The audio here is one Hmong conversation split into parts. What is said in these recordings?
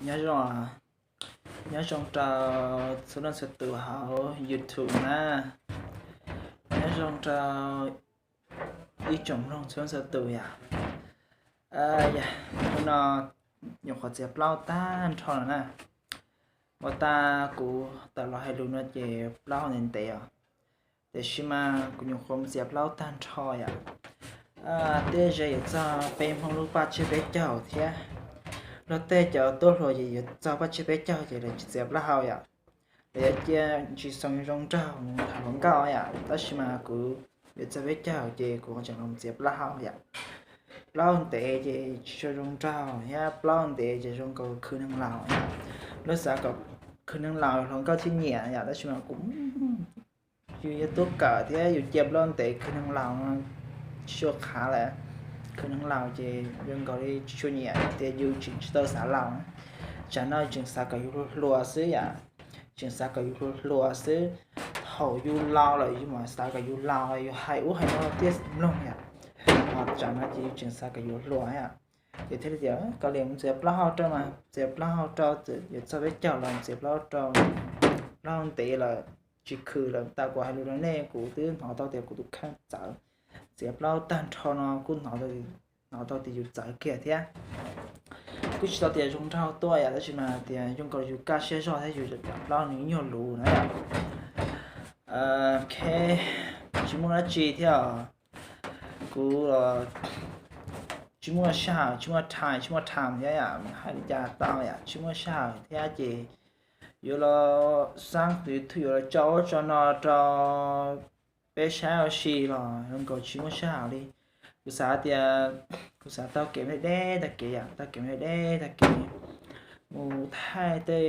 Nyob zoo, nyob zoo rau txhua leej txhua tus hauv YouTube na. Nyob zoo rau ib tsoom mloog txhua leej txhua tus yom. Hnub no nyuam qhuav txiav plaub tag nrho lawm na. Ua tas kuv tawm los hais lus no ces plaub ntev ntev os. Tiam sis mas kuv nyuam qhuav mus txiav plaub tag nrho yom. Tej zaum yuav txog peb Hmoob lub paj tsiab peb caug thiab. Luag tej cov tuaj hluas ces yuav txog paj tsiab peb caug ces lawv tsis txiav plaub hau yom. Lawv yuav cia ntsis xoo zoo nraug mus tham hluas nkauj yom, tab sis mas kuv yuav txog peb caug ces kuv tseem los txiav plaub hau yom. Plaub ntev ces tsis tshua zoo nraug thiab, plaub ntev ces zoo nkaus khwv neeg laus yom. Luag xav kom khwv neeg laus hluas nkauj thiaj nyiam yom, tab sis mas kuv, yus yuav tuaj kawm thiab yus cia plaub ntev khwv neeg laus tsis tshua qhav lawm. Khwv neeg laus ces zoo nkaus li tsis tshua nyiam tias yus tseem tsis tau xav laus. Tsam no tseem xav kom yus hluas hluas xwb yom. Tseem xav kom yus hluas hluas xwb. Thaum yus laus lawm yus mam xav kom yus laus, yus hais ub hais no thiaj mloog yom. Ho tsam no ces yus tseem xav kom yus hluas yom. Ces thiaj li tias koj li mus txiav plaub hau rau mas, txiav plaub hau rau, yuav txog peb caug los txiav plaub hau rau. Plaub hau ntev lawm, tsis khwv lawm, tas kuv hais lus rau nej kuv twb hnov tau tias kuv tus kheej txawv. Txiav plaub tag nrho no kuj hnov tau tias yus txawv kiag thiab. Kuj tsis tau tias zoo nraug tuaj yom, tab sis mas tias zoo nkaus yus kaj siab zog thiab yus cov plaub nws nyuag luv na yom. Ok, tsis muaj dab tsi thiab os. Kuv tsis muaj sij hawm, tsis muaj time, tsis muaj time thiab yom, hais li cas tau yom, tsis muaj sij hawm thiab ces yuav los xaab tus YouTube, yuav los tso ub tso no rau peb saib ua si los zoo nkaus tsis muaj sij hawm li. Kuv xav tias kuv xav taug kev deb deb, taug kev yom, taug kev deb deb, taug kev mus thaij tej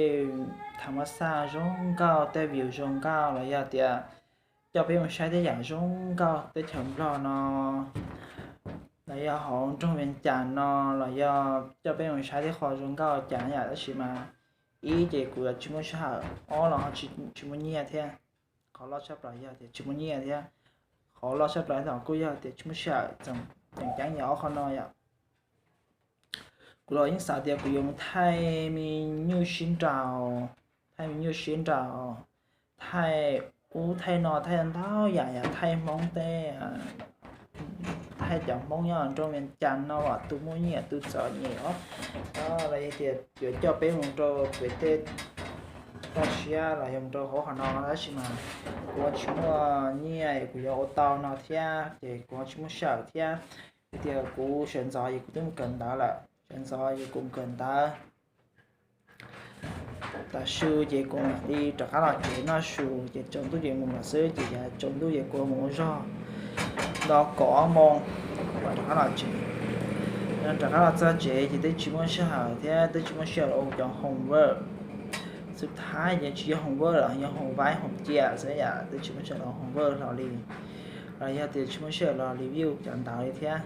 tham mas xaj zoo nkauj, tej view zoo nkauj los yog tias coj peb mus saib tej yam zoo nkauj teb chaws Nplog no, los yog hauv nroog Vias Cas no, los yog coj peb mus saib tej qhov zoo nkauj cas yom, tab sis mas ib ces kuv tsis muaj sij hawm, ob los tsis muaj nyiaj thiab. Qhov loj tshaj plaws yog tias tsis muaj nyiaj thiab. Qhov loj tshaj plaws no kuj yog tias tsis muaj sij hawm, tseem ceeb yog ob qho no yom. Kuv los yeej xav tias kuv yuav mus thaij me nyuj sib nraus, thaij me nyuj sib nraus, thaij ub thaij no, thaij ntau yam yom, thaij Hmoob tej, thaij cov Hmoob nyob nroog Vias Cas no as, tus muaj nyiaj tus txom nyem os, los yog tias yuav coj peb mus rau pem tej toj siab los yog mus rau hauv qhov no, tab sis mas kuv tsis muaj nyiaj kuv yuav ua tau no thiab ces kuv tsis muaj sij hawm thiab. Vim tias kuv sawv ntxov ces kuv twb mus kawm ntawv lawm, sawv ntxov ces kuv mus kawm ntawv. Tav su ces kuv mam li rov qab los tsev noj su ces tsaus ntuj ces mus lawm xwb, ces yav tsaus ntuj ces kuv mus ua zog nto kaum ob moos kuv mam rov qab los tsev. Rov qab los txog tsev ces twb tsis muaj sij hawm thiab, twb tsis muaj sij hawm ua cov homework. Xub thawj ces tsis yog homework los yog homework, homework cia xwb yom, twb tsis muaj sij hawm ua homework hlo li. Los yog tias tsis muaj sij hawm los review cov ntawv li thiab.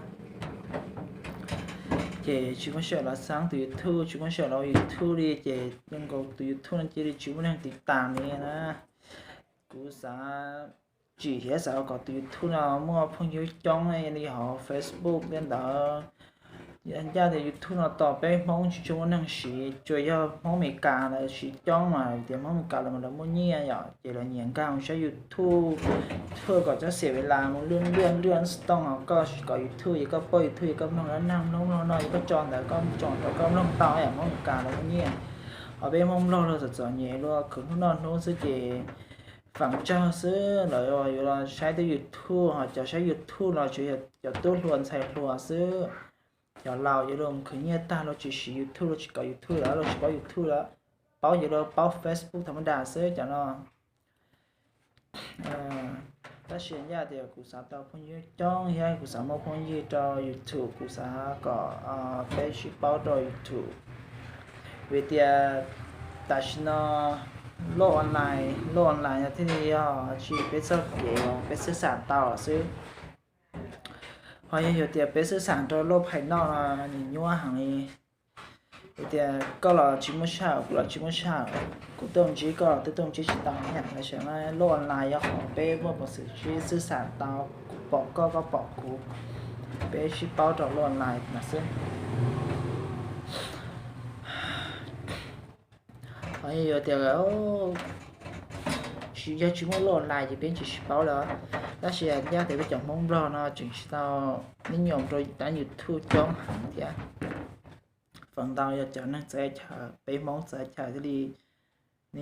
Ces tsis muaj sij hawm los xaab tus YouTube, tsis muaj sij hawm los ua YouTube li ces zoo nkaus tus YouTube no cia li tsis muaj neeg tiv tam li na. Kuv xav tsim thiab xav kom tus YouTube no muaj phooj ywg coob li hauv Facebook tej ntawd. Ncaj tias YouTube no tos peb Hmoob tsis tshua muaj neeg siv, tsuas yog Hmoob Amelikas lawv siv coob mas tias Hmoob Amelikas lawv mas lawv muaj nyiaj yom, ces lawv nyiam nkag mus saib YouTube, thuaj kom txhob xiam vis las mus lwj lwj lwj stooj os. Koj kom YouTube ces koj paub YouTube ces koj mloog dab neeg mloog mloog no ces koj tso ntawd koj tso rau koj mloog tau yom, Hmoob Amelikas lawv muaj nyiaj. Ho peb Hmoob Nplog los txom txom nyem luag khwv hnub noj hnub xwb ces feem tsawg xwb lawv yuav los saib tej YouTube, ho cov saib YouTube los tsuas yog cov tub hluas ntxhais hluas xwb. Cov laus yuav luag khwv nyiaj tag luag tsis siv YouTube, luag tsis kov YouTube lawm, luag tsis paub YouTube lawm, paub yuav luag paub Facebook tham ma das xwb cov no. Tab sis ncaj tias kuv xav tau phooj ywg coob thiab kuv xav muaj phooj ywg rau YouTube, kuv xav kom peb sib paub rau YouTube. Vim tias tam sim no loj online, loj online no thiaj li yog tsis peb txoj kev uas peb xwb xam tau xwb. Ho yog yog tias peb xwb xam rau loj phaim noj no nws nyuaj heev li. Vim tias koj los tsis muaj sij hawm, kuv los tsis muaj sij hawm, kuv tuaj ntsib koj los twb tuaj ntsib tsis tau, loj online yog qhov peb muaj peev xwm sib xwb xam tau, kuv pom koj koj pom kuv, peb sib paub rau loj online no xwb. Yog tias tsis, yog tsis muaj lub online ces peb tsis sib paub lawm. Tab sis yog tias peb cov Hmoob Nplog no tseem tsis tau nyob rau dab YouTube coob heev thiab. Feem ntau yog cov neeg txawv chaw, peb Hmoob txawv chaw thiaj li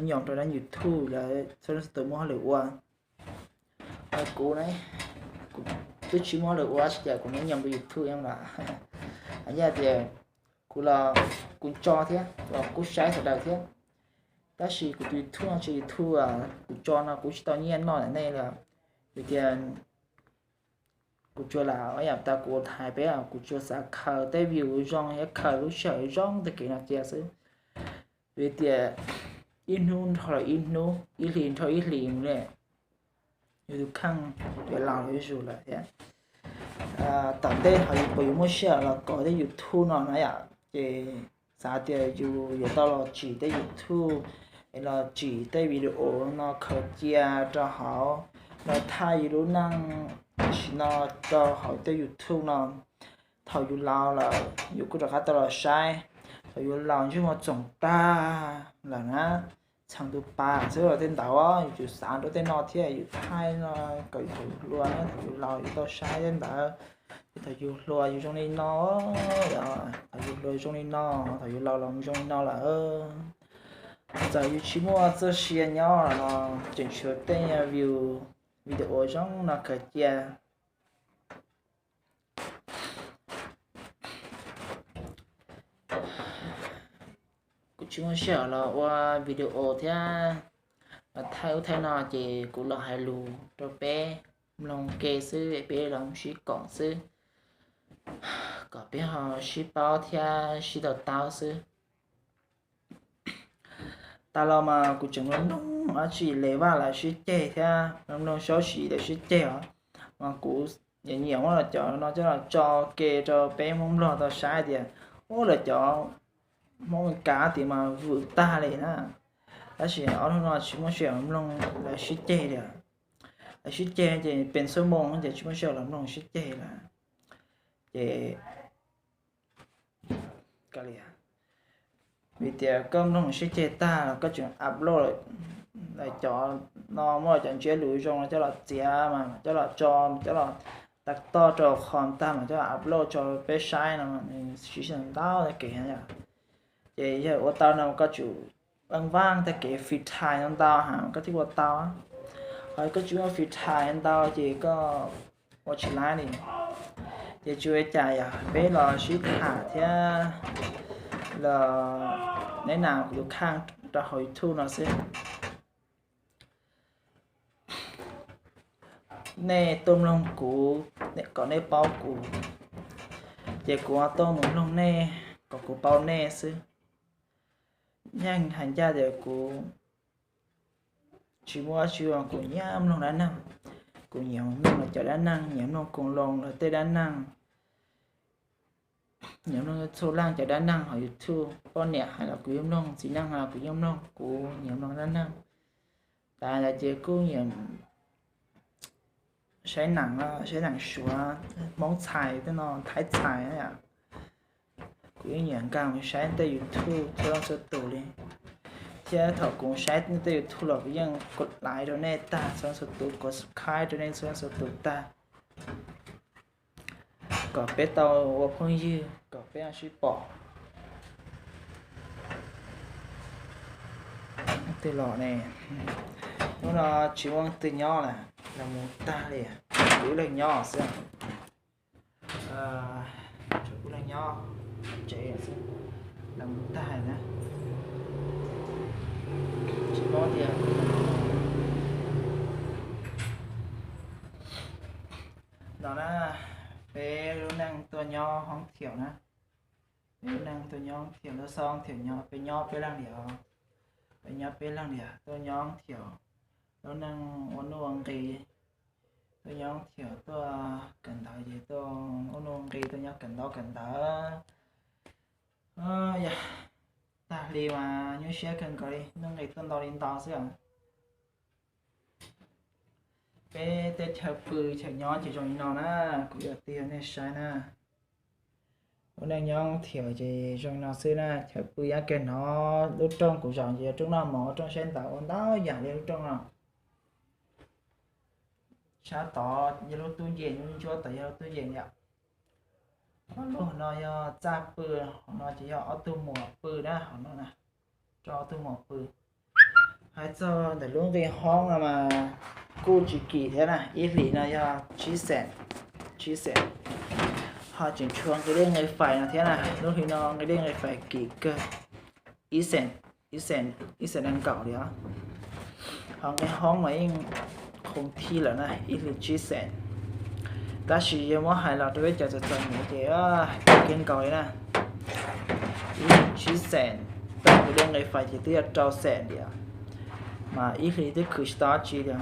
nyob rau dab YouTube lawv txhua leej txhua tus muaj hauj lwm ua. Kuv ne, kuv twb tsis muaj hauj lwm ua tsis cas kuv nyob rau YouTube ib los. Yog tias kuv los kuv tso thiab los kuv saib sawv daws thiab. Tab sis kuv tus YouTube no tsis YouTube, kuv tso no kuv tsis tau nyiaj noj ntawm nej li. Vim tias kuv tsuas lam yam tas kuv ua hais peb, kuv tsuas xav khaws tej view zoo thiab khaws lub sij hawm zoo tej kev no cia xwb. Vim tias ib hnub nrog ib hnub, ib hlis nrog ib hlis mus li, yus tus kheej yuav laus yuav zus lawm thiab. Tom ntej ho yus puas yuav muaj sij hawm los kov tej YouTube no na yom, ces xav tias yus yuav tau los tsim tej YouTube, es los tsim tej video no khaws cia rau hauv, los thaij yus lub neej tam sim no rau hauv tej YouTube no. Thaum yus laus lawm yus kuj rov qab tau los saib, thaum yus laus ntsej muag txoom tag lawm na, txheem tus pas xwb los tej ntawd yus tsum xav rau tej no thiab yus thaij no kom yus hluas, thaum yus laus yus tau saib tej ntawd. Ces thaum yus hluas yus zoo li no, thaum yus hluas zoo li no, thaum yus laus los zoo li no lawm. Txawm yus tsis muaj txoj sia nyob los tseem tshuav tej view video zoo no khaws cia. Kuv tsis muaj sij hawm los ua video thiab los thaij ub thaij no ces kuv los hais lus rau peb mloog ke xwb, peb los sib koom xwb, kom peb ho sib paub thiab sib to taub xwb. Tas los mas kuv tseem mloog dab tsi Les Vaj lawv sib ceg thiab mloog Saub Sis lawv sib ceg os, mas kuv nyiam nyiam muab los cov no coj los tso ke rau peb Hmoob Nplog tau saib tias ub lawv cov Hmoob Meskas tim mas vwm tag li na. Tab sis ob hnub no tsis muaj sij hawm mloog lawv sib ceg li. Lawv sib ceg ces pes xuab moos ces tsis muaj sij hawm los mloog sib ceg lawm. Ces vim tias koj mloog sib ceg tag los koj tseem upload lawm, cov no muaj cov ntsiab lus zoo coj los txiav mas coj los tso, coj los tag toj rau qhov tag mas coj los upload tso peb saib no nws siv sij hawm ntau kev yom. Ces yog ua tau no koj tsum vaj vaaj tag kev free time ntau ntau heev koj thiaj ua tau. Ho koj tsis muaj free time ntau ces koj ua tsis laib li. Ces tsis ua cas yog peb los sib tham thiab los neb nas kuv tus kheej rau hauv YouTube no xwb. Nej tuaj mloog kuv kom nej paub kuv, ces kuv tuaj mus mloog nej kom kuv paub nej xwb. Yeej hais ncaj tias kuv tsis muaj dab tsi, kuv nyiam mloog dab neeg, kuv nyiam mloog lawv cov dab neeg, nyiam mloog koos loos lawv tej dab neeg, nyiam mloog txhua leej cov dab neeg hauv YouTube. Poj niam hais los kuv yeej mloog, txiv neej hais los kuv yeej mloog, kuv nyiam mloog dab neeg. Tas los ces kuj nyiam saib neeg, saib neeg Suav, Hmoob txhais tej no, Thaib txhais, kuv yeej nyiam nkag mus saib tej YouTube txhua leej txhua tus li. Thiab thaum kuv saib nej tej YouTube los kuv yeej kos like rau nej tag txhua leej txhua tus, kos subscribe rau nej txhua leej txhua tus tag, kom peb tau ua phooj ywg, kom peb sib pom. Twg los ne? Hnub no tsis muaj leej twg nyob lawm, los mus tag li, kuv ib leeg nyob xwb. Tsuas kuv ib leeg nyob tsev xwb, los mus tag na. Tsis paub tias no na, peb lub neej tuaj nyob hoob thiaum na. Peb lub neej tuaj nyob hoob thiaum, lub xab hoob thiaum nyob, peb nyob peb leeg li os. Peb nyob peb leeg li os, tuaj nyob hoob thiaum, lub neej ua nuj ua nqis. Tuaj nyob hoob thiaum tuaj kawm ntawv ces tuaj ua nuj ua nqis, tuaj nyob kawm ntaub kawm ntawv. Yog tag li mas nyuaj siab kawg nkaus li, nuj nqis tuaj ntau li ntau xwb os. Peb teb chaws pw chaw nyob ces zoo li no na, kuv yuav tig rau nej saib na. Ua neej nyob thiab ces zoo no xwb na, chaw pw nyob kiag no, lub rooj kuv zaum ces yog rooj noj mov, rooj saib ntawv, ua ntau yam li lub rooj no. Sab tod yog lub tub yees, lub ntsuab tod yog lub tub yees yom. Ob lub no yog txaj pw, hauv no ces yog ob tug muam pw na, hauv no na, rau ob tug muam pw. Hais txog ntawm lub nqi hoob no mas kuj tsis kim thiab na, ib hlis no yog tsib xees, tsib xees. Ho tseem tshuav nqi dej nqi fais no thiab na, lub hli no nqi dej nqi fais kim kawg, ib xees, ib xees, ib xees nees nkaum li os. Ho nqi hoob mas yeej khoov thij lawm na, ib hlis tsib xees. Tab sis yog muab hais los rau peb cov txom txom nyem ces kim kawg nkaus li na. Ib hlis tsib xees, tau nqi dej nqi fais ces twb yog rau xees li os. Mas ib hlis twb khwv tsis tau dab tsi li,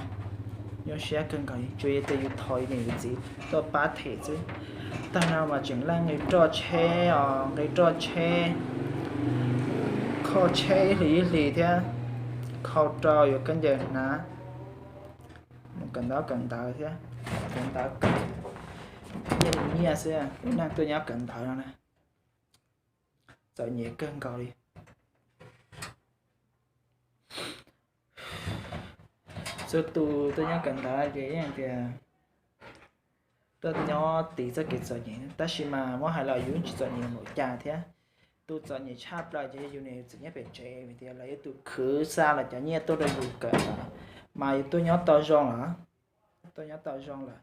nyuaj siab kawg nkaus li, tsuas yog tias yus thov yus niam yus txiv tuaj pab them xwb. Tag no mas tseem leej nqi roj tsheb os, nqi roj tsheb, kho tsheb ib hlis ib hlis thiab, kho rau yuav khaub ncaws hnav, mus kawm ntaub kawm ntawv thiab, kawm ntawv kawm nyiaj li nyiaj xwb, lub neej tuaj nyob kawm ntawv no na, txom nyem kawg nkaus li. Txhua tus tuaj nyob kawm ntawv ces yeej tias tuaj nyob tiv txoj kev txom nyem, tab sis mas muab hais los yus tsis txom nyem npaum cas thiab. Tus txom nyem tshaj plaws ces yog yus niam yus txiv nyob pem tsev, vim tias lawv yuav tsum khwv xa lawv cov nyiaj tuaj rau yus kawm ntawv, mas yus tuaj nyob tau zoo lawm, tuaj nyob tau zoo lawm.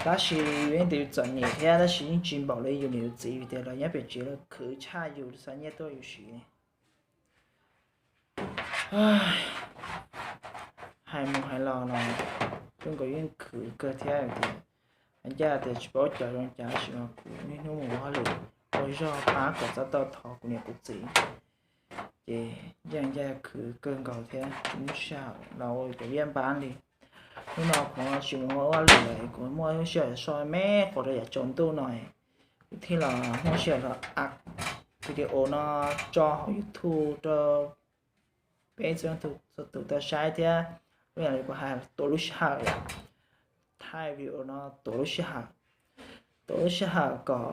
Tab sis yus yeej tias yus txom nyem thiab, tab sis yeej tsis npaum li yus niam yus txiv, vim tias lawv nyob pem tsev lawv khwv tshaj yus xa nyiaj tuaj yus siv. Hais mus hais los los, zoo nkaus yeej khwv kawg thiab tias, ncaj tias tsis paub cov zoo cas, tab sis mas kuv niaj hnub mus ua hauj lwm, ua zog pab kom txhob tau thov kuv niam kuv txiv, ces yeej ncaj khwv kawg nkaus thiab. Lub sij hawm los ua cov viaj npab li, hnub no kuv tsis mus ua hauj lwm lawm, kuv muaj lub sij hawm so me quav rau yav tsaus ntuj no, kuv thiaj los muaj sij hawm los a video no tso hauv YouTube rau peb txhua tus tau saib thiab. Ib yam li kuv hais, tuav lub sij hawm, thaij video no tuav lub sij hawm, tuav lub sij hawm kom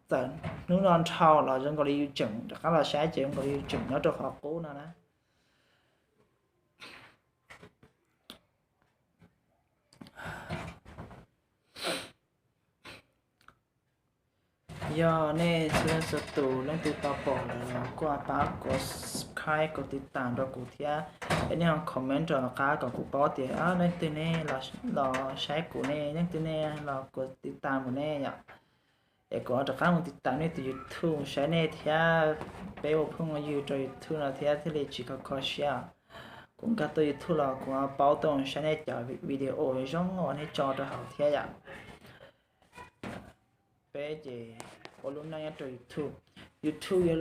txawm hnub no nrhau los zoo nkaus li yus tseem rov qab los saib ces zoo nkaus li yus tseem nyob rau qhov qub no na. Yog nej txhua leej txhua tus leej twg tau pom lawm los kuj pab kuv subscribe, kuv tiv tam rau kuv thiab. Es nej ho comment rau qab kom kuv paub tias leej twg nej los saib kuv ne, leej twg nej los kuv tiv tam mus ne yom. Es kuv rov qab mus tiv tam nej tus YouTube saib nej thiab, peb ua phooj ua ywg rau YouTube no thiab thiaj li tsis kho kho siab. Kuv nkag tuaj YouTube los kuv paub tuaj saib nej cov video zoo uas nej tso rau hauv thiab yom. Peb ces ua lub neej nyob rau YouTube, YouTube yog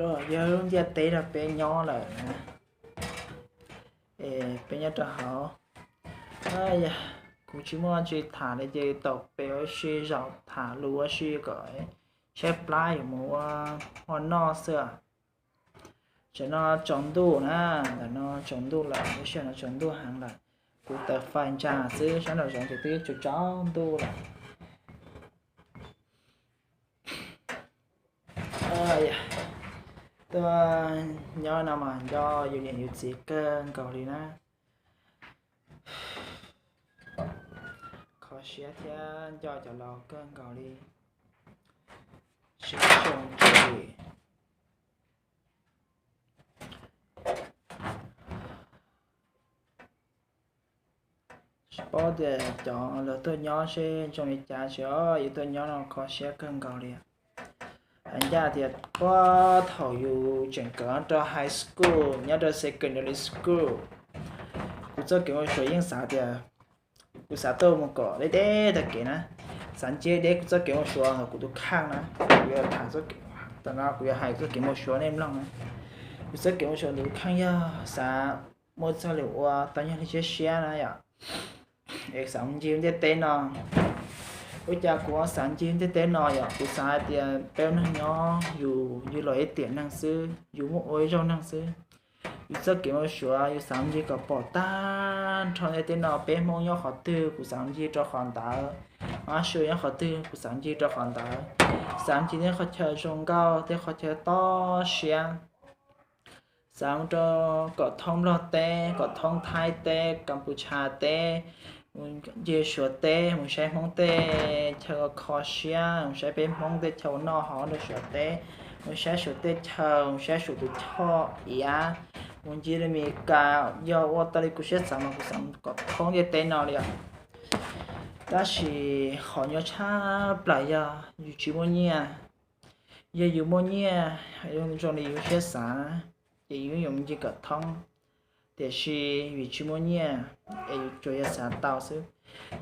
lub ntiaj teb rau peb nyob lawm na. Es peb nyob rau hauv, kuv tsis muaj tsi tham li ces tau peb ua si zaum tham lus ua si kom tshaib plab yuav mus ua hmo noj xwb. Tam no tsaus ntuj na, tam no tsaus ntuj lawm, lub sij hawm no tsaus ntuj heev lawm. Kuv taws fais ntsa xwb, sab nraum zoov ces twb tsaus tsaus ntuj lawm. Tuaj nyob no mas nco yus niam yus txiv kawg nkaus li na. Kho siab thiab nco cov laus kawg nkaus li. Sib zoo ces tsis paub tias cov lawv tuaj nyob seb zoo li cas, tsis, yus tuaj nyob no kho siab kawg nkaus li. Hais ncaj tias puag thaum yus tseem kawm rau high school, nyob rau secondary school, kuv txoj kev ua suav yeej xav tias kuv xav tuaj mus kom deb deb tag kev na, xav nce deb kuv txoj kev ua suav hauv kuv tus kheej na, kuv yuav tham, tam no kuv yuav hais txoj kev ua suav nej mloog na. Kuv txoj kev ua suav tus kheej yog xav muaj txoj lus ua tau nyuag li siab siab na yom. Es xav mus ncig ntiaj teb no. Ua cas kuv xav ncig ntiaj teb no yom? Kuv xav hais tias peb ua neeg nyob yus, yus los ib tiam neeg xwb, yus muaj ua ib zaug neeg xwb. Yus txoj kev ua suav yus xav ncig kom pom tag nrho ntiaj teb no peb Hmoob nyob qhov twg kuv xav ncig rau qhov ntawd, Ab Su nyob qhov twg kuv xav ncig rau qhov ntawd. Xav mus ncig tej qhov chaw zoo nkauj, tej qhov chaw toj siab. Xav mus rau kom thoob Nplog teb, kom thoob Thaib teb, Kaspusha teb, mus ncig Suav teb, mus saib Hmoob tej chaw kho siab, mus saib peb Hmoob tej chaw ua noj haus rau Suav teb, mus saib Suav teb chaws, mus saib Suav tus choj iav, mus ncig Amelikas. Yog ua tau li kuv siab xav mas kuv xav kom thoob ntiaj teb no li os. Tab sis qhov nyuaj tshaj plaws yog yus tsis muaj nyiaj. Yog yus muaj nyiaj zoo li yus siab xav, ces yus yuav mus ncig kom thoob. Tiam sis vim tsis muaj nyiaj es yus tsuas yog xav tau xwb.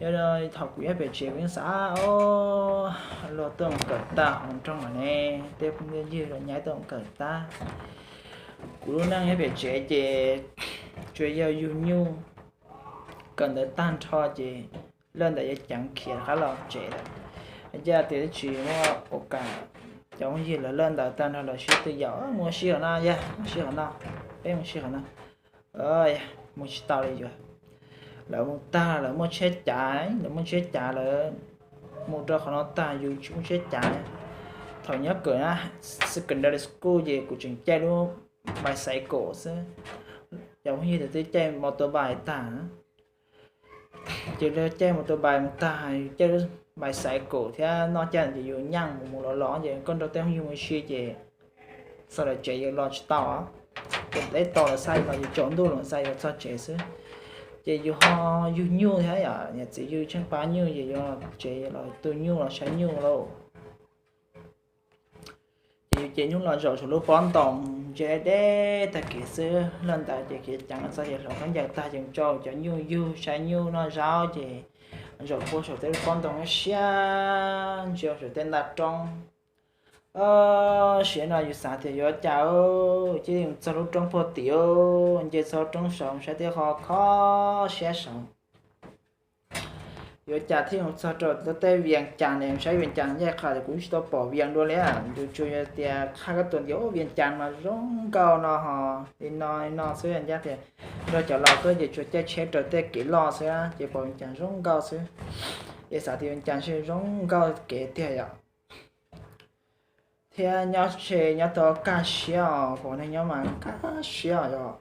Yog thaum kuv nyob pem tsev kuv yeej xav, o, luag tuaj mus kawm tag hauv nroog lawm ne, tej phooj ywg los nyaib tuaj mus kawm tag. Kuv lub neej nyob pem tsev ces tsuas yog yug nyuj, kawm ntawv tag nrho ces lawv ntawd yuav ceev khiav rov qab los tsev lawm. Ncaj tias twb tsis muaj ua kam, cov phooj ywg lawv lawv ntawd tag nrho lawv sib tw yaum mus sib hauv no, yog mus sib hauv no, peb mus sib hauv no, mus tsis tau li yuav. Lawv mus tag lawv muaj tsheb cav, lawv muaj tsheb cav lawv mus rau qhov no tag yus tsis muaj tsheb cav. Thaum nyob kawm na, secondary school ces kuv tseem caij lub bicycle xwb, cov phooj ywg twb caij motorbike tag. Ces lawv caij motorbike mus tag, yus caij lub bicycle thiab noj caj ces yus nyeej mus mus los los ces koj nrog tej phooj ywg mus ua si ces txog lawv tsev yus los tsis tau. Ces deb tau lawv xa yus los yus tsaus ntuj los xa yus txog tsev xwb. Ces yus ho yug nyuj thiab yom, niam txiv yug tsheej pab nyuj ces yus tsev los tu nyuj los saib nyuj lauj. Ces yus ces nyuj los zaum saum lub pob ntoos ntsia deb tag kev xwb, lawv ntawd ces kev ceev txog ces hluas khaub ncaws tag ces tso cov nyuj yug saib nyuj noj zaub ces zaum puag saum tej lub pob ntoos siab ntsia saum tej ntaj roob. Siav no yus xav tias yuav cas, cia li txog lub roob puag tim, nce txog roob saud saib tej qhov kho siab saud. Yuav cas thiaj mus txog rau tej Vias Cas ne, saib Vias Cas ncaj qha tias kuv tsis tau pom Vias dua li. Yus tsuas yog tias qha koj tus ntias Vias Cas mas zoo nkauj no ho li no li no xwb, ncaj tias nrog cov laus tuaj ces tsuas caij tsheb raws tej kev loj xwb ces pom Vias Cas zoo nkauj xwb. Es xav tias Vias Cas ntshe zoo nkauj kev tiag yom. Thiab nyob tsev nyob tau kaj siab os, pom neeg nyob mas kaj siab os yom.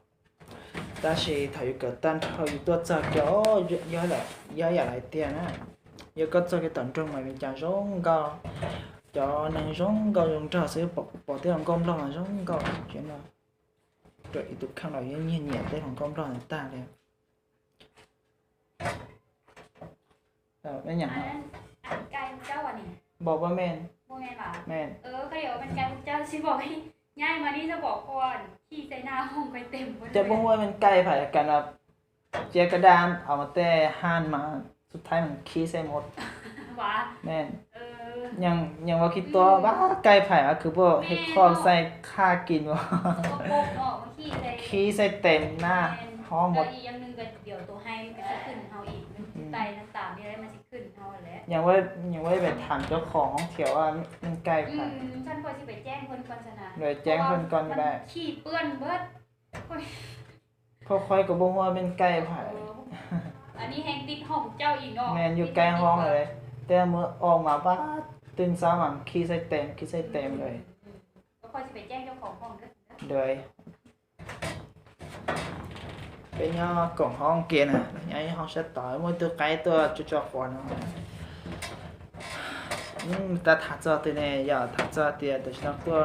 Tab sis thaum yus kawm tag nrho yus tuaj txog kiag, yog yam li tiag na, yog koj txog kiag tom nroog mas Vias Cas zoo nkauj, cov neeg zoo nkauj zoo nraug xwb, pom tej hluas nkauj Nplog mas zoo nkauj. Rau ib tus kheej los yeej nyiag nyiam tej hluas nkauj Nplog ntawd tag li. Npaum pab men, men, cov phooj ywg men kaij phais kam no, cia ka daj os mas tej han mas xub thaib mas khib xaij mos, men, nyeem ua khib tuab pab kaij phais a khwv puaj he khoj xaij khaj kis ua, khib xaij tes na, hob mos. Nyeem ua ib pem tham cov khoom hoob thiaum men kaij phais, ceeb phaj koj, phob qhuab koj phooj ywg men kaij phais. Men yus kaij hoob lawm, tej muab o mas pab twb ntxab mas khib xaij tes, khib xaij tes lawm. Peb nyob koom hoob kiag na, nyob hoob sab tod muaj ib tug qaib tuaj tso tso quav no. Tab tham txog twg ne, yog tham txog tias tam sim no tuaj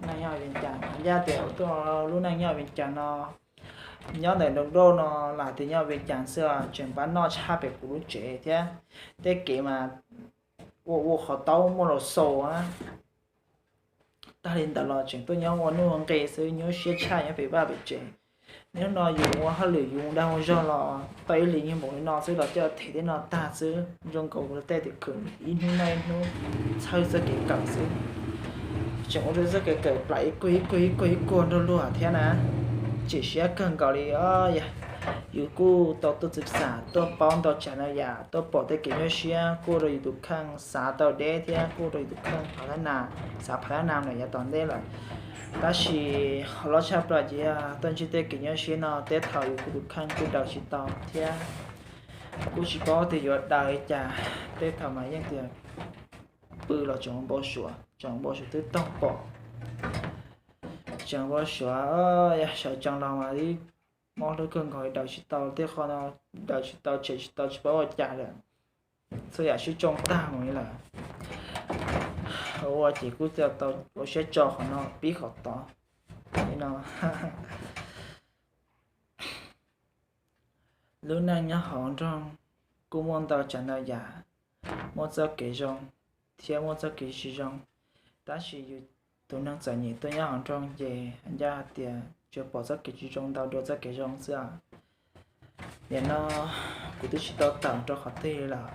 neej nyob Vias Cas, ncaj tias tuaj lub neej nyob Vias Cas no, nyob ntawm Nroog Doj no los tias nyob Vias Cas xwb tseem pab noj tshaj pem kuv lub tsev thiab. Tej kev mas ua ua qhov taub muaj los xaus na. Tag li ntawd los tseem tuaj nyob ua nuj nqi xwb, nyuaj siab tshaj nyob pem vaj pem tsev. Niaj hnub no yus ua hauj lwm yus dag ua zog los tau ib hlis nyuag npaum li no xwb los coj them tej no tag xwb. Zoo nkaus tej tias khwv ib hnub noj ib hnub, txhawj txoj kev kawm xwb. Tseem ua rau txoj kev kawm plam ib kuag ib kuag ib kuag ib kuag nrog luag thiab na. Chim siab kawg nkaus li os. Yus kuj tau tuaj txwv xam tuaj paub ntau tsav ntau yam, tuaj pom tej kev nyuaj siab kuj rau yus tus kheej xav tau deb thiab kuj rau yus tus kheej phav thab nas, xav phav thab nas lawm yav tom ntej lawm. Tab sis qhov loj tshaj plaws ces yog tuaj ntsib tej kev nyuaj siab no tej thaum yus kuj tus kheej kuj daws tsis tau thiab kuj tsis paub tias yuav daws li cas. Tej thaum mas yeej tias pw los tseem npau suav, tseem npau suav twb taug pom, tseem npau suav, sawv tsees los mas ib mob hlwb kawg nkaus, daws tsis tau tej qho no, daws tsis tau, tshem tsis tau, tsis paub ua cas lawm. Txhua yam sib tsoo tag mus li lawm. Ua ces kuj tau ua siab tso qhov no pib qhov tod li no. Lub neej nyob hauv nroog kuj muaj ntau tsav ntau yam, muaj txoj kev zoo thiab muaj txoj kev tsis zoo, tab sis yus tus neeg txom nyem tuaj nyob hauv nroog ces ncaj hais tias tsuas pom txoj kev tsis zoo ntau dua txoj kev zoo xwb. Nim no kuv twb tsis tau tawm rau qhov twg li lawm,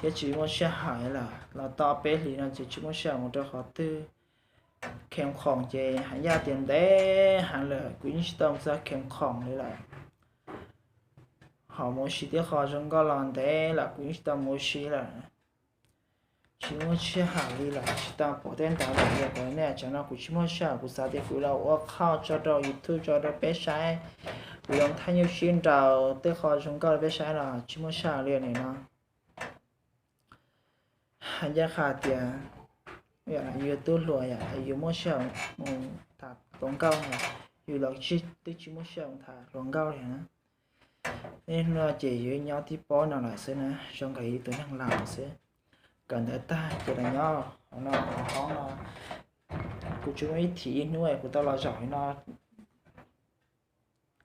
thiab tsis muaj sij hawm lawm, los tau peb hlis no ces tsis muaj sij hawm mus rau qhov twg. Khees khoom ces hais ncaj tias ntev heev lawm kuv yeej tsis tau mus txog khees khoom li lawm. Ho mus ua si tib qho zoo nkauj los ntev lawm kuv yeej tsis tau mus ua si lawm. Tsis muaj sij hawm li lawm, tsis tau pom tej ntawd lawm. Yog tias nej tsav no kuv tsis muaj sij hawm, kuv xav tias kuv los ua qhauj tso rau YouTube tso rau peb saib, kuv zoo thaij nyuj sib nraus tej qho zoo nkauj rau peb saib los tsis muaj sij hawm li nim no. Ncaj qha tias yus yog tub hluas yom, yus muaj sij hawm mus tham hluas nkauj, yus los twb tsis muaj sij hawm mus tham hluas nkauj li na. Niaj hnub no ces yus nyob tib pob no lawm xwb na, zoo nkaus ib tus neeg laus xwb. Kawm ntawv tag ces los nyob hauv no, hauv no. Kuv tsis muaj ib thim ib hnub kuv tau los zaum li no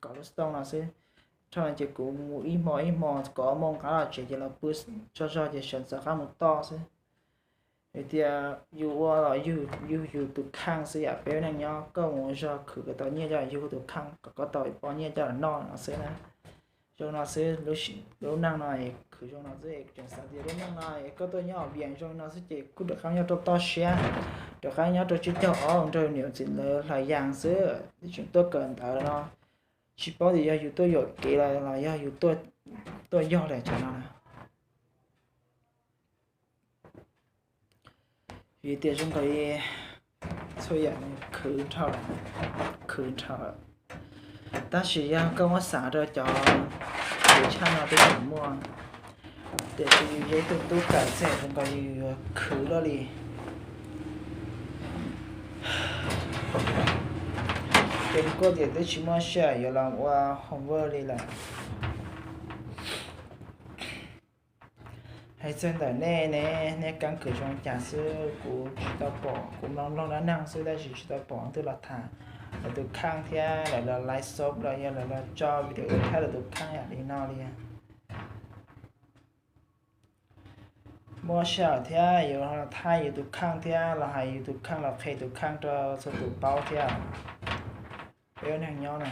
kom lub xov tooj no xwb. Dhau no ces kuv mus ib hmo ib hmo, kaum ob moos qab los tsev ces los pw tsaug zog ces sawv ntxov qab mus toj xwb. Vim tias yus ua los yug yus tus kheej xwb yom, peb ua neej nyob koj mus ua zog khwv kom tau nyiaj coj los yug tus kheej kom koj tau poj nyiaj coj los noj no xwb na. Zoo no xwb, lub neej no khwv zoo no xwb, tseem xav tias lub neej no koj tuaj nyob hauv Vias zoo no xwb ces kuj rov qab nyob rau toj siab, rov qab nyob rau tsib caug ob nrog niam txiv lawv hlais yas xwb, tseem tuaj kawm ntawv no. Tsis paub tias yog yus tuaj yuam kev los yog yus tuaj yog lawm cov no na. Vim tias zoo nkaus li txhua yam khwv nrho lawm, khwv nrho lawm. Tab sis yog koj muab xav rau cov khwv tshaj no twb tseem muaj, tiam sis yus yog ib tug tub kawm xwb zoo nkaus li yus yuav khwv luaj li. Ces kuj tias twb tsis muaj sij hawm yuav los ua homework li lawm. Hais txog ntawm nej ne, nej keeb kwm zoo cas xwb, kuv tsis tau pom, kuv mloog mloog dab neeg xwb tab sis tsis tau pom leej twg los tham lawv tus kheej thiab lawv los live show los yog lawv los tso video thaij lawv tus kheej yam li no li. Muaj sij hawm thiab yuav los thaij yus tus kheej thiab los hais yus tus kheej los qhia tus kheej rau txhua tus paub thiab. Peb ua neeg nyob na.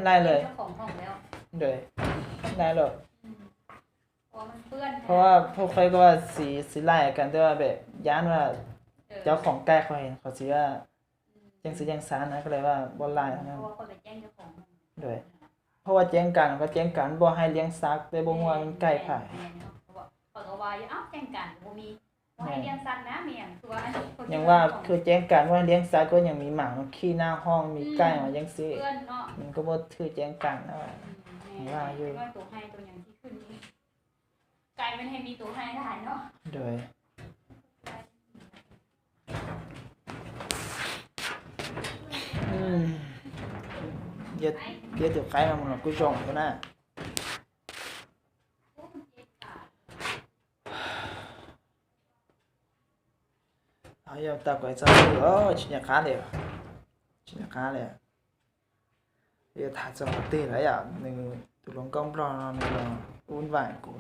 Laij lawm, laij lawm. Phauj Qhib, koj xav, xav laij koj twb pem yab no, cov khoom kaij qhov, qhov xav, yeej xav, yeej xav na, koj li ua laij. Phauj ua ceeb kas, koj ceeb kas npauj hais liab xav tej npauj muaj kaij phais. Nyeem vaj khwv ceeb kas muaj liab xav kuj nyeem mi mam no khi naj hoo mi kaij mas yeej xwb. Nws kuj muaj khwv ceeb kas na. Nyeem vaj yug. Yog peb tus qaib no mus los kuj zoo thiab na. Yog tau kom txog twg, tsis nco qab li, tsis nco qab li. Yuav tham txog qhov twg lawm yom, nws tus hluas nkauj nplog no nws los ub nvaim kuv,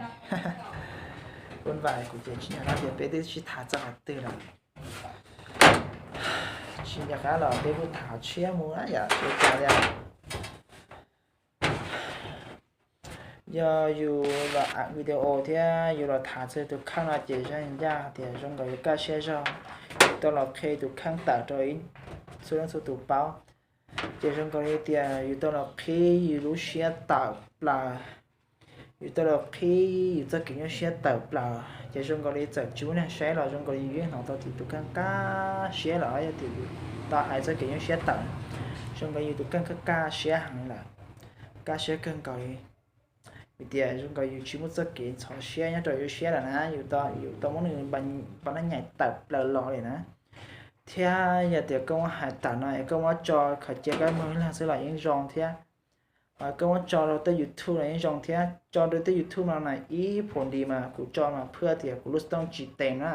ub nvaim kuv ces tsis nco qab tias peb twb sib tham txog qhov twg lawm. Tsis nco qab los peb kuj tham tshiab mus na yom, ua cas li. Yog yus los a video thiab yus los tham txog tus kheej no ces zaj ncaj tias zoo nkaus yus kaj siab zog, yus tau los qhia tus kheej tawm rau ib txhua leej txhua tus paub. Ces zoo nkaus li tias yus tau los qhib yus lub siab tawm plaws, yus tau los qhib yus txoj kev nyuaj siab tawm plaws, ces zoo nkaus li txawm tsis muaj neeg saib los zoo nkaus li yus yeej hnov tau tias tus kheej kaj siab lawm, yog tias yus tau hais txoj kev nyuaj siab tawm, zoo nkaus yus tus kheej kaj kaj siab heev lawm, kaj siab kawg nkaus li. Vim tias zoo nkaus yus tsis muaj txoj kev ntxhov siab nyob rau yus siab lawm na, yus tau muab nws npam nab nyais tawm plaws los li na. Thiab yog tias koj muab hais tawm no es koj muab tso khaws cia kab moog ib leeg xwb los yeej zoo thiab. Koj muab tso rau tej YouTube no yeej zoo thiab. Tso rau tej YouTube no na ib phaum nti mas kuv tso mas phwj tias kuv lub xov tooj tsis teem na.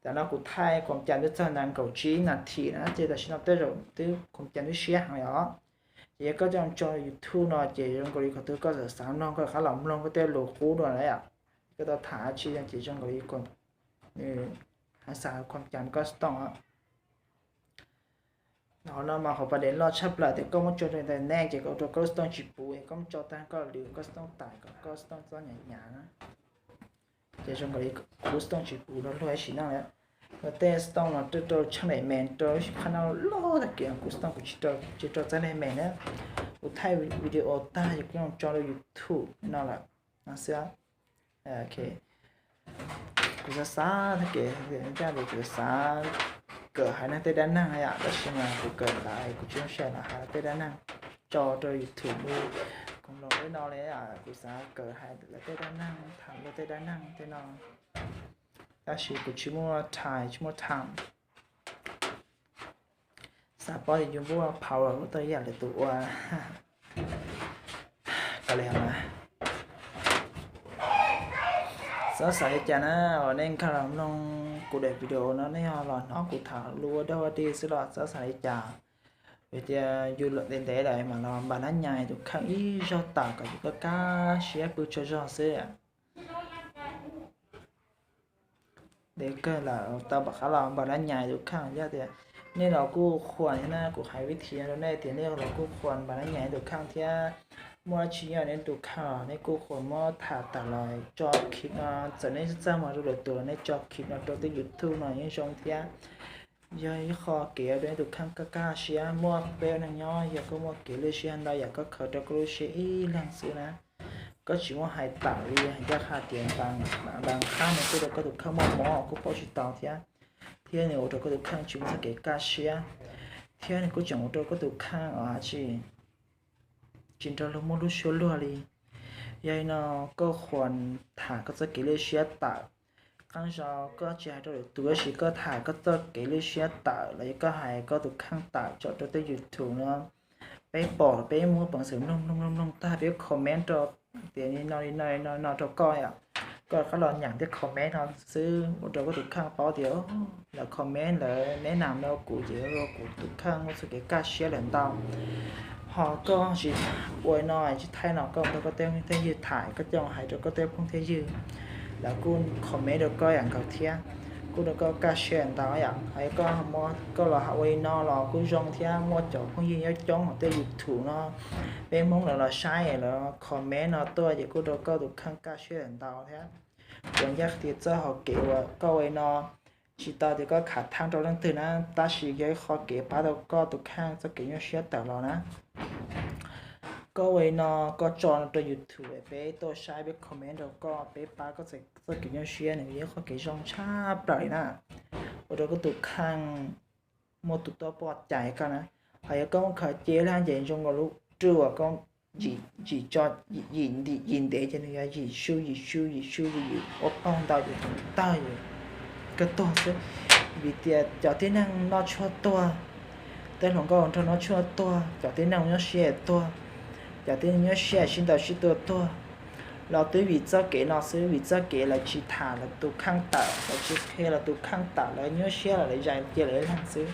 Tam no kuv thaij khuam cas twb txog nees nkaum tsib nas this na, ces tam sim no tej zaum twb khuam cas twb siab heev os. Ces yog koj coj tso YouTube no ces zoo nkaus li qhov twg koj xav xav mloog koj rov qab los mloog koj tej lus qub dua na yom. Koj tau tham tsi ces zoo nkaus li nws hais xav khuam cas koj xov tooj. Hauv no mas hauv pas dev loj tshaj plaws tias koj muab tso rau internet ces koj ua rau koj lub xov tooj tsis puv, koj muab tso tag koj lwm koj xov tooj tawm kom koj xov tooj txhob hnyav hnyav na. Ces zoo nkaus li kuv lub xov tooj tsis puv rau luag ib sim neej lawm. Rau tej xov tooj no rau rau tsheej daim mes rau ib sim phaj noj loj tag kev kuv xov tooj kuv tsis rau txheej daim mes na. Kuv thaij video tag ces kuv yeej tso rau YouTube no lawm no xwb. Kuv xav xav tag kev, kuv xav kawm hais neeg tej dab neeg yom, tab sis mas kuv kawm ntawd kuv tsis zoo siab los hais tej dab neeg tso rau YouTube li. Koom los li no li, kuv xav kawm hais lawv tej dab neeg, tham luag tej dab neeg tej no, tab sis kuv tsis muaj time, tsis muaj time. Xav paub tias yus npua power ua tau ib yam li tus ua, koj li mas. Txhob xav li cas na, uas nej nkag los mloog kuv daim video no nej ho los hnov kuv tham lus ua dog ua dig xwb los txhob xav li cas. Vim tias yus ntev ntev lawm mas los npam nab nyais tus kheej ib zaug tawm kom yus kaj kaj siab pw tsaug zog xwb. Ntev kawg lawm tau pom qab los npam nab nyais tus kheej. Yog tias nej los kuj qhuas thiab na, kuv hais vib thi rau nej tias nej los kuj qhuas npam nab nyais tus kheej thiab. Muaj dab tsi nyob nej tus kheej los nej kuj qhuas muab tham tawm los tso clip no, txawm nej txaj muag rau lwm tus los nej tso clip no rau tej YouTube no yeej zoo thiab. Yog ib qho kev rau nej tus kheej kaj kaj siab. Muaj peb ua neeg nyob yog koj muaj kev lwj siab ntau yam koj khaws rau koj lub siab ib leeg xwb na, koj tsis muaj hais tawm li, ncaj qha tias npam qhab no kuj rau koj tus kheej muaj mob kuj paub tsis tau thiab, thiab nws ua rau koj tus kheej tsis muaj txoj kev kaj siab, thiab nws kuj tseem ua rau koj tus kheej tsis, tsis nrog luag muaj lub suab luag li. Yog li no koj qhuas tham koj txoj kev lwj siab tawm. Qee zaus koj tsis hais rau lwm tus tab sis koj tham koj txoj kev lwj siab tawm los yog koj hais koj tus kheej tawm tso rau tej YouTube no, peb pom peb muab peev xwm mloog mloog mloog mloog tag peb comment rau tias li no li no li no no rau koj yom. Koj rov qab los nyeem tej comment no xwb ua rau koj tus kheej paub tias lawv comment lawv neb nam no kuv ces ua kuv tus kheej muaj txoj kev kaj siab lawm ntau. Ho koj tsis ua li no tsis thaij no koj mus nrog koj tej phooj tej ywg tham koj coj hais rau koj tej phooj tej ywg, lawv kuj comment rau koj yam nkaus thiab, kuj rau koj kaj siab ntau yom. Ho koj los ua li no los kuj zoo thiab muaj cov phooj ywg nyob coob hauv tej YouTube no, peb Hmoob lawv los saib lawv comment no tuaj ces kuj rau koj tus kheej kaj siab ntau thiab. Kuv ncaj qha tias txoj hau kev uas koj ua li no tsis tau tias koj khav theeb rau leej twg na, tab sis yog ib qho kev pab tau koj tus kheej txoj kev nyuaj siab tawm los na. Koj ua li no koj tso rau YouTube peb tuaj saib peb comment rau koj peb pab koj txoj kev nyuaj siab nws yog ib qho kev zoo tshaj plaws li na. Ua rau koj tus kheej muaj tus tuaj pov cai koj na. Ho yog koj muab khaws cia ib leeg ces zoo nkaus lub rwj uas koj yim tso, yim ntev ces nws yuav yim su yim su yim su yim ua paug ntau ces tawg yus kawg tuag xwb. Vim tias cov tib neeg noj tshuaj tuag, tej hluas nkauj nraug noj tshuaj tuag, cov tib neeg nyuaj siab tuag, cov tib neeg nyuaj siab sib ntaus sib tua tuag, los twb vim txoj kev no xwb, vim txoj kev lawv tsis tham lawv tus kheej tawm, lawv tsis qhia lawv tus kheej tawm, lawv nyuaj siab los lawv zais cia lawv ib leeg xwb.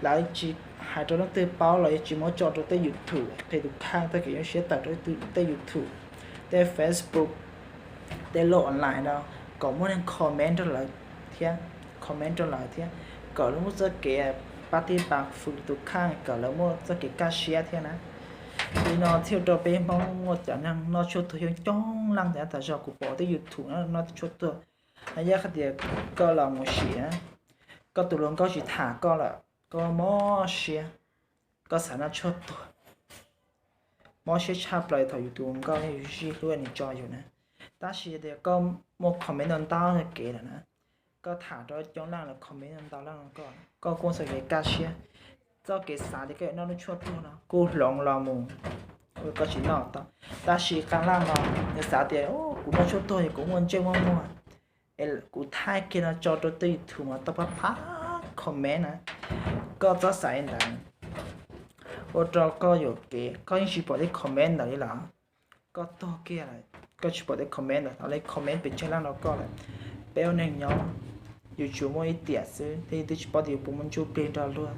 Lawv tsis hais rau leej twg paub los yeej tsis muab tso rau tej YouTube qhia tus kheej txoj kev nyuaj siab tawm rau tej YouTube, tej Facebook, tej lub online no, kom muaj neeg comment rau lawv thiab, comment rau lawv thiab, kom lawv muaj txoj kev pab tib pab hwm tus kheej, kom lawv muaj txoj kev kaj siab thiab na. Li no thiaj rau peb Hmoob muaj cov neeg noj tshuaj tuag coob coob leej tias tas zog kuv pom tej YouTube no noj tshuaj tuag. Yog hais tias koj los mus sim, koj tus hluas nkauj tsis tham koj lawm, koj mob siab, koj xav noj tshuaj tuag, mob siab tshaj plaws thaum yus tus hluas nkauj yus zij hlub nws tso yus na. Tab sis tias koj muaj comment ntau ntau txoj kev lawm na, koj tham rau coob leej lawv comment ntau leej rau koj, koj kuj txoj kev kaj siab. Txoj kev xav tias koj yuav noj lub tshuaj tuag no kuj hloov los mus koj tsis noj tau. Tab sis qee leej no nws xav tias kuv noj tshuaj tuag es kuv muaj ntsej muaj muag, es kuv thaij kiag no tso rau tej YouTube mas tau pab pab comment na. Koj txhob xav li ntawd, ua rau koj yuam kev, koj yeej tsis pom tej comment ntawd li lawm. Koj tuag kiag lawm koj tsis pom tej comment ntawd, thaum li comment pes tsawg leej rau koj lawm. Peb ua neeg nyob, yus tsuas muaj ib tiam xwb thiab yus twb tsis paub tias yus puas muaj ntsuj plig nrog luag.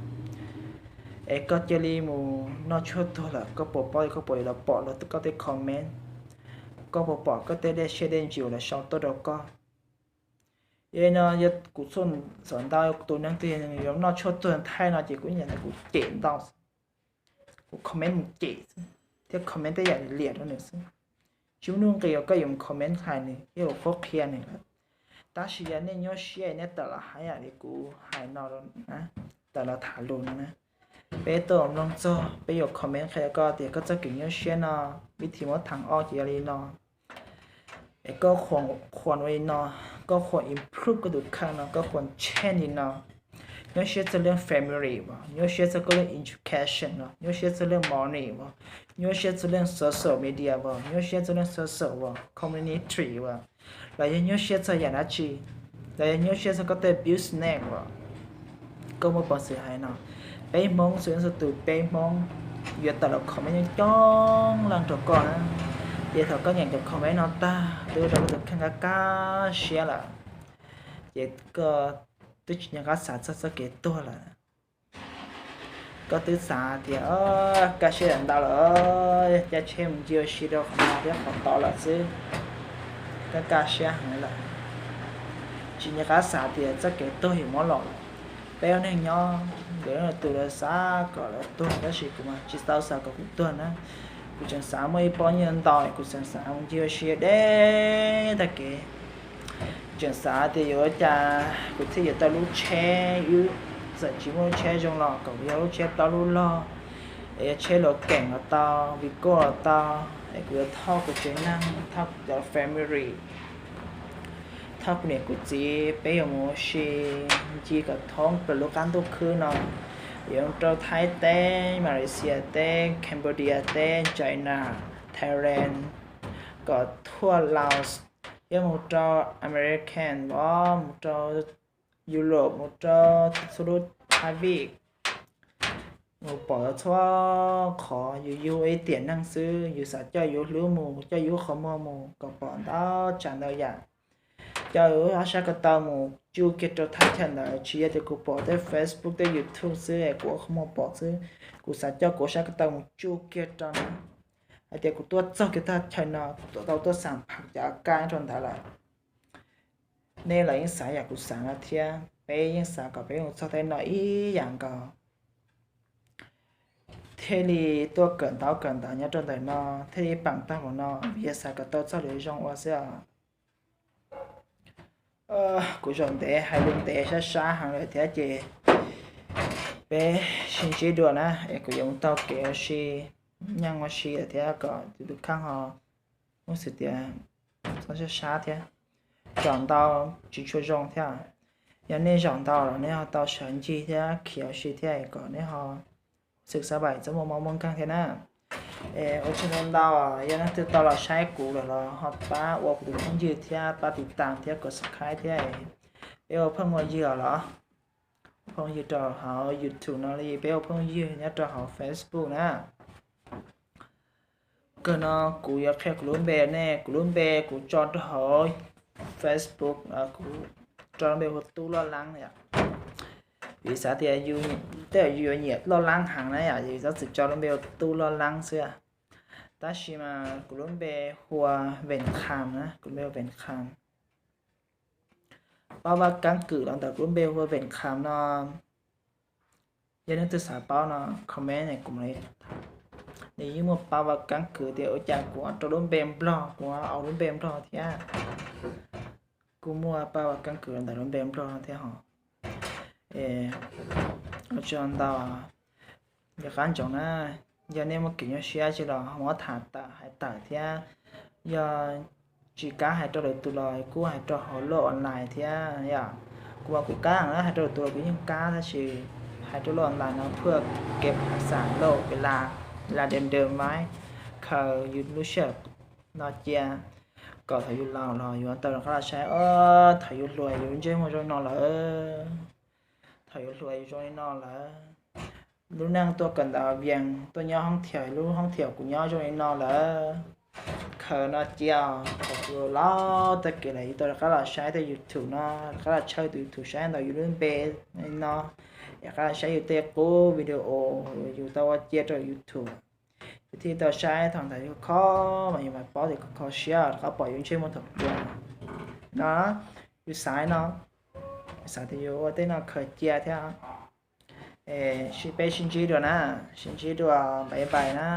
Es koj cia li mus noj tshuaj tuag lawm koj puas paub, koj puas yuav los pom los koj tej comment? Koj puas pom koj tej dej siab dej ntsws uas lawv sau tuaj rau koj? Yog li no yog kuv txhua xam ntau tus neeg twg yuav noj tshuaj tuag thaij no ces kuv nyiam ntawm kuv cem ntau, kuv comment mus cem xwb, thiab comment tej yam liam rau nws xwb. Tsis muaj nuj nqis uas koj yuav mus comment hais nws thiab ua qhuab qhia nws lawm. Tab sis yog nej nyuaj siab nej tawm los hais yam li kuv hais no, tawm los tham lus no na, peb tuaj mloog txog peb yuav comment qhia rau koj tias koj txoj kev nyuaj siab no, vib thib muab theej ob ces yog li no. Es koj khuam ua li no, koj khuam improve koj tus kheej no, koj khuam change li no. Nyuaj siab txog lub family as, nyuaj siab txog koj lub education as, nyuaj siab txog lub money as, nyuaj siab txog lub social media as, nyuaj siab txog lub social as, community as, los yog nyuaj siab txog yam dab tsi, los yog nyuaj siab txog koj tej business as, koj muaj peev xwm hais no. Peb Hmoob txhua leej txhua tus, peb Hmoob yuav tawm los comment coob coob leej rau koj na. Ces thaum koj nyeem cov comment no tag twb ua rau koj tus kheej kaj kaj siab lawm, ces koj twb tsis nco qab xav txog txoj kev tuag lawm. Koj twb xav tias kaj siab ntau lawm, caij tsheb mus ncig ua si rau qhov no thiab qhov tod lawm xwb, koj kaj siab heev lawm, tsis nco qab xav tias txoj kev tuag yuav muab los lawm. Peb ua neeg nyob, nkawd tus lawv xav kom lawv tuag tab sis kuv mas tsis tau xav kom kuv tuag na. Kuv tseem xav muaj ib pob nyiaj ntau, kuv tseem xav mus ncig ua si deb tag kev. Tseem xav tias yuav ua cas kuv thiaj yuav tau lub tsheb, wb txawm tsis muaj lub tsheb zoo los kom kuv yog lub tsheb plaub lub log, es yog tsheb Logan los tau, Vigo los tau, es kuv yuav thauj kuv tsev neeg, thauj kuv cov family, thauj kuv niam kuv txiv, peb yuav mus ua si ncig kom thoob plaws lub qab ntuj khwb no, yuav mus rau Thaib teb, Malaysia teb, Cambodia teb, China, Thailand, kom thuaj Laos, yuav mus rau American os, mus rau Europe, mus rau txhua lub thav vij, mus pom txhua qhov. Yus yug ib tiam neeg xwb, yus xav coj yus hlub mus, coj yus qhov muag mus kom pom ntau tsav ntau yam, coj yus ob sab ko taw mus tsuj kiag rau thaj chaw ntawd. Tsis yog tias kuv pom tej Facebook tej YouTube xwb es kuv ua qhov muag pom xwb, kuv xav coj kuv ob sab ko taw mus tsuj kiag rau na, hais tias kuv tuaj txog kiag thaj chaw no, kuv tau tuaj xam phaj cov kab rau ntawd lawm. Nej los yeej xav yam kuv xav no thiab, peb yeej xav kom peb mus txog tej no ib yam nkaus, thiaj li tuaj kawm ntaub kawm ntawv nyob rau ntawm no, thiaj li peem tag npaum no, vim yog xav kom tau txoj lus zoo ua xwb os. Kuv zaum ntev hais lus ntev sab sab heev lawm thiab ces peb sib ntsib dua na, es kuv yuav mus taug kev ua si, nyeej ua si lawm thiab kom tus tus kheej ho muaj xwm tias txhob sab sab thiab, zaum ntau tsis tshua zoo thiab. Yog nej zaum ntau los nej ho tau sawv ncig thiab khiav ua si thiab kom nej ho xwm xab vais txhob muaj mob muaj nkeeg thiab na. Es ua tsaug ntau ntau, yog leej twg tau los saib kuv lawm los ho pab ua kuv tus phooj ywg thiab pab tiv tam thiab kom subscribe thiab. Peb ua phooj ua ywg os los, phooj ywg rau hauv YouTube no li peb ua phooj ywg nyob rau hauv Facebook na. Kawg no kuv yuav qhia kuv lub npe ne, kuv lub npe kuv tso rau hauv Facebook, kuv tso lub npe hu Tub Loj Leeb yom. Vim xav tias tej zaum yus yuav nyiam Loj Leeb heev na yom, yus txhob txwm tso lub npe hu Tub Loj Leeb xwb. Tab sis mas kuv lub npe hu ua Veem Kham na, kuv lub npe hu ua Veem Kham. Pab Vaj Keeb Kwm los ntawm kuv lub npe hu ua Veem Kham no. Yog leej twg xav paub no comment kuv mam li, nws yeej muaj Pab Vaj Keeb Kwm tias ua cas kuv rau lub npe Nplog, kuv au lub npe Nplog thiab. Kuj muaj Pab Vaj Keeb Kwm los ntawm lub npe Nplog thiab ho. Ua tsaug ntau, nco qab ntsoov na, yog nej muaj kev nyuaj siab tsi los ho muab tham tawm hais tawm thiab. Yog tsis kam hais rau lwm tus los kuj hais rau hauv loj online thiab yom. Kuv mas kuv kam na, hais rau lwm tus los kuv yeej kam, tab sis hais rau loj online no phuaj kev phas xam loj pes las las dees dees maib, khaws yus lub sij hawm no cia, kom thaum yus laus los yus tau rov qab los saib os. Thaum yus hluas yus ntsej muag zoo li no lawm, thaum yus hluas yus zoo li no lawm. Lub neej tuaj kawm ntawv Vias, tuaj nyob hoob thiaum, lub hoob thiaum kuv nyob zoo li no lawm. Khaws no cia, thaum yus laus tag kiag lawm yus tau rov qab los saib tej YouTube no, rov qab los tshawb tus YouTube saib ntawm yus lub npe no, rov qab los saib yus tej qub video yus tau ua cia rau YouTube, yus thiaj tau saib. Thaum ntawd yus kho mas yus mam paub tias kho kho siab rov qab pom yus ntsej muag thaum ub no. Yus xav no, yus xav tias yus ua tej no khaws cia thiab. Peb sib ntsib dua na, sib ntsib dua, bye bye na.